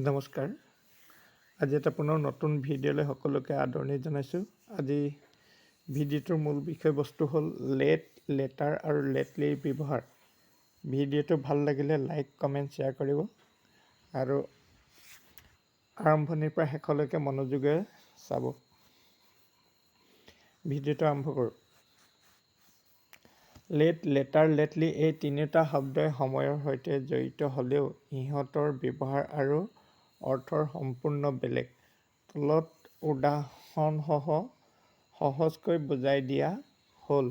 নমস্কাৰ, আজি এটা পুনৰ নতুন ভিডিঅ'লৈ সকলোকে আদৰণি জনাইছোঁ। আজি ভিডিঅ'টোৰ মূল বিষয়বস্তু হ'ল লেট, লেটাৰ আৰু লেটলিৰ ব্যৱহাৰ। ভিডিঅ'টো ভাল লাগিলে লাইক, কমেণ্ট, শ্বেয়াৰ কৰিব আৰু আৰম্ভণিৰ পৰা শেষলৈকে মনোযোগেৰে চাব। ভিডিঅ'টো আৰম্ভ কৰোঁ। লেট, লেটাৰ, লেটলি এই তিনিওটা শব্দই সময়ৰ সৈতে জড়িত হ'লেও ইহঁতৰ ব্যৱহাৰ আৰু অৰ্থৰ সম্পূৰ্ণ বেলেগ। তলত উদাহৰণসহ সহজকৈ বুজাই দিয়া হ'ল।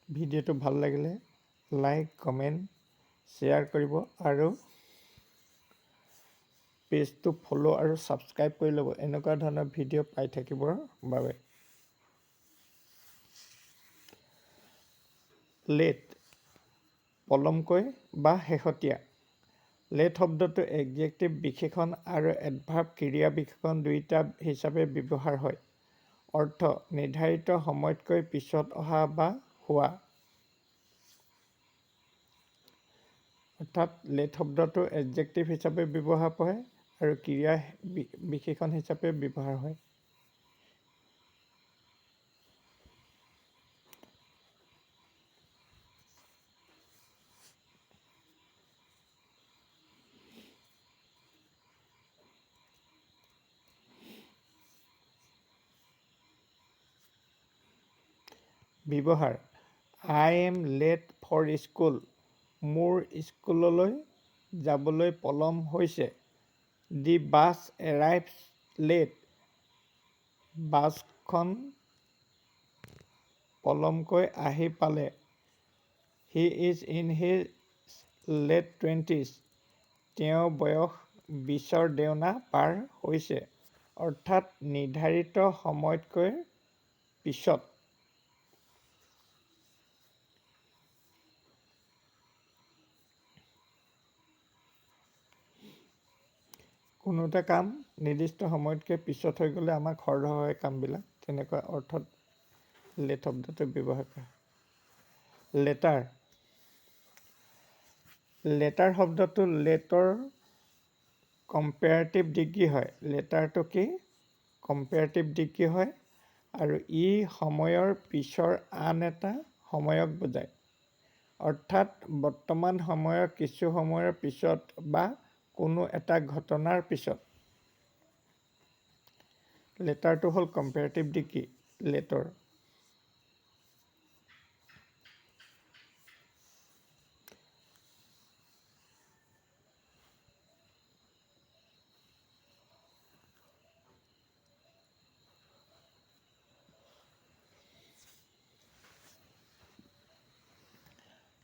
ভিডিঅ'টো ভাল লাগিলে লাইক, কমেণ্ট, শ্বেয়াৰ কৰিব আৰু পেজটো ফ'ল' আৰু ছাবস্ক্ৰাইব কৰি ল'ব এনেকুৱা ধৰণৰ ভিডিঅ' পাই থাকিবৰ বাবে। লেট, পলমকৈ বা শেহতীয়া। লেট শব্দটো এডজেক্টিভ বিশেষণ আৰু এডভাৰ্ব ক্ৰিয়া বিশেষণ দুয়োটা হিচাপে ব্যৱহাৰ হয়। অৰ্থ নিৰ্ধাৰিত সময়তকৈ পিছত অহা বা হোৱা। অৰ্থাৎ লেট শব্দটো এডজেক্টিভ হিচাপে ব্যৱহাৰ হয় আৰু ক্ৰিয়া বিশেষণ হিচাপে ব্যৱহাৰ হয়। ব্যৱহাৰ: I am late for school. মোৰ স্কুললৈ যাবলৈ পলম হৈছে। The bus arrives late. বাছখন পলমকৈ আহি পালে। He is in his late twenties. তেওঁৰ বয়স বিছৰ দেওনা পাৰ হৈছে, অৰ্থাৎ নিৰ্ধাৰিত সময়তকৈ পিছত। কোনো এটা কাম নিৰ্দিষ্ট সময়তকৈ পিছত হৈ গ'লে আমাৰ খৰধৰ হয় কামবিলাক, তেনেকুৱা অৰ্থত লেট শব্দটো ব্যৱহাৰ কৰা। লেটাৰ, লেটাৰ শব্দটো লেটৰ কম্পেৰেটিভ ডিগ্ৰী হয়। লেটাৰটো কি? কম্পেৰেটিভ ডিগ্ৰী হয় আৰু ই সময়ৰ পিছৰ আন এটা সময়ক বুজায়, অৰ্থাৎ বৰ্তমান সময়ৰ কিছু সময়ৰ পিছত বা কোনো এটা ঘটনাৰ পিছত। লেটাৰটো হ'ল কম্পেৰেটিভ ডিগ্ৰী লেটৰ।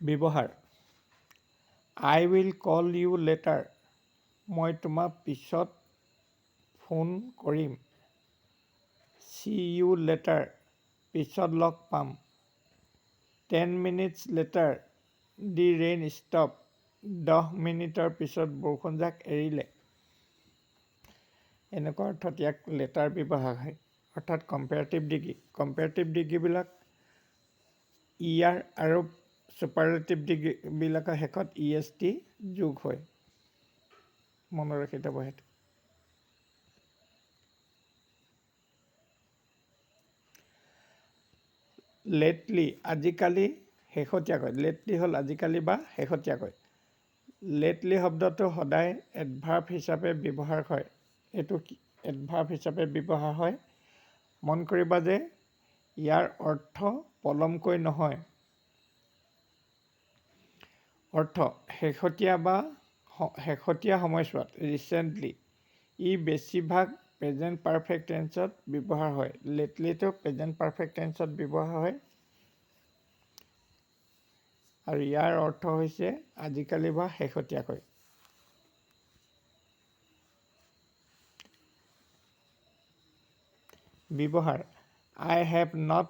ব্যৱহাৰ: I will call you later. মই তোমাক পিছত ফোন কৰিম। See you later. পিছত লগ পাম। 10 minutes later, the rain stopped. 10 মিনিটৰ পিছত বৰষুণজাক এৰিলে। এনেকুৱা অৰ্থত ইয়াক লেটাৰ ব্যৱহাৰ হয়, অৰ্থাৎ কম্পেৰেটিভ ডিগ্ৰী। কম্পেৰেটিভ ডিগ্ৰীবিলাক ই আৰ আৰু ছুপাৰলেটিভ ডিগ্ৰীবিলাকৰ শেষত ই এছ টি যোগ হয়। মনত ৰাখি থ'ব সেইটো। লেটলি, আজিকালি, শেহতীয়াকৈ। লেটলি হ'ল আজিকালি বা শেহতীয়াকৈ। লেটলি শব্দটো সদায় এডভাৰ্ব হিচাপে ব্যৱহাৰ হয়। এইটো এডভাৰ্ব হিচাপে ব্যৱহাৰ হয়। মন কৰিবা যে ইয়াৰ অৰ্থ পলমকৈ নহয়। অৰ্থ শেহতীয়া বা শেহতীয়া সময়ছোৱাত, ৰিচেণ্টলি। ই বেছিভাগ প্ৰেজেণ্ট পাৰফেক্ট টেন্সত ব্যৱহাৰ হয়। লেটলিটো প্ৰেজেণ্ট পাৰফেক্ট টেন্সত ব্যৱহাৰ হয় আৰু ইয়াৰ অৰ্থ হৈছে আজিকালি বা শেহতীয়াকৈ। ব্যৱহাৰ: I have not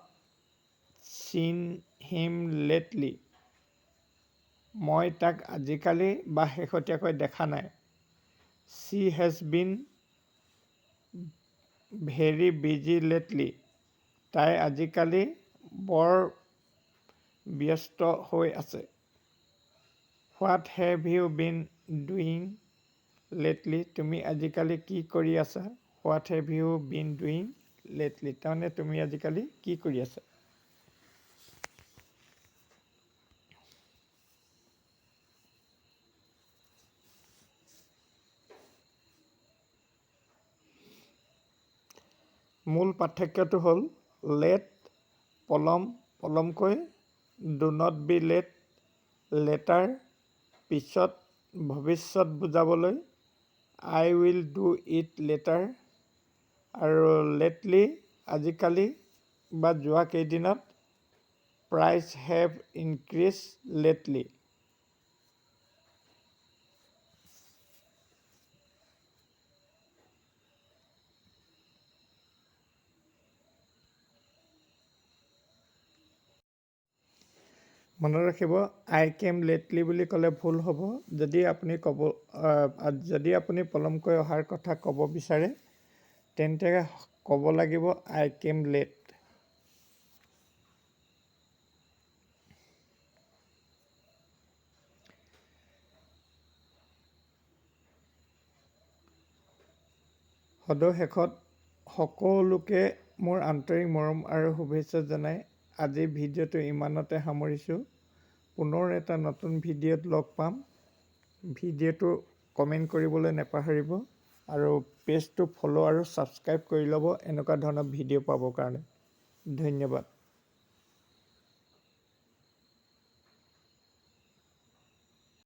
seen him lately. মই তাক আজিকালি বা শেহতীয়াকৈ দেখা নাই। She has been very busy lately. তাই আজিকালি বৰ ব্যস্ত হৈ আছে। What have you been doing lately? তুমি আজিকালি কি কৰি আছা? What have you been doing lately? তাৰমানে তুমি আজিকালি কি কৰি আছা? মূল পাৰ্থক্যটো হ'ল লেট, পলম, পলমকৈ, do not be late, later, পিছত, ভৱিষ্যত বুজাবলৈ, I will do it later, আৰু লেটলি, আজিকালি বা যোৱা কেইদিনত, price have increase lately. মনত ৰাখিব, I came lately বুলি ক'লে ভুল হ'ব। যদি আপুনি পলমকৈ অহাৰ কথা ক'ব বিচাৰে তেন্তে ক'ব লাগিব I came late. সদৌ শেষত সকলোকে মোৰ আন্তৰিক মৰম আৰু শুভেচ্ছা জনাই আজি ভিডিঅ'টো ইমানতে সামৰিছোঁ। পুনৰ এটা নতুন ভিডিঅ'ত লগ পাম। ভিডিঅ'টো কমেণ্ট কৰিবলৈ নাপাহৰিব আৰু পেজটো ফ'ল' আৰু ছাবস্ক্ৰাইব কৰি ল'ব এনেকুৱা ধৰণৰ ভিডিঅ' পাবৰ কাৰণে। ধন্যবাদ।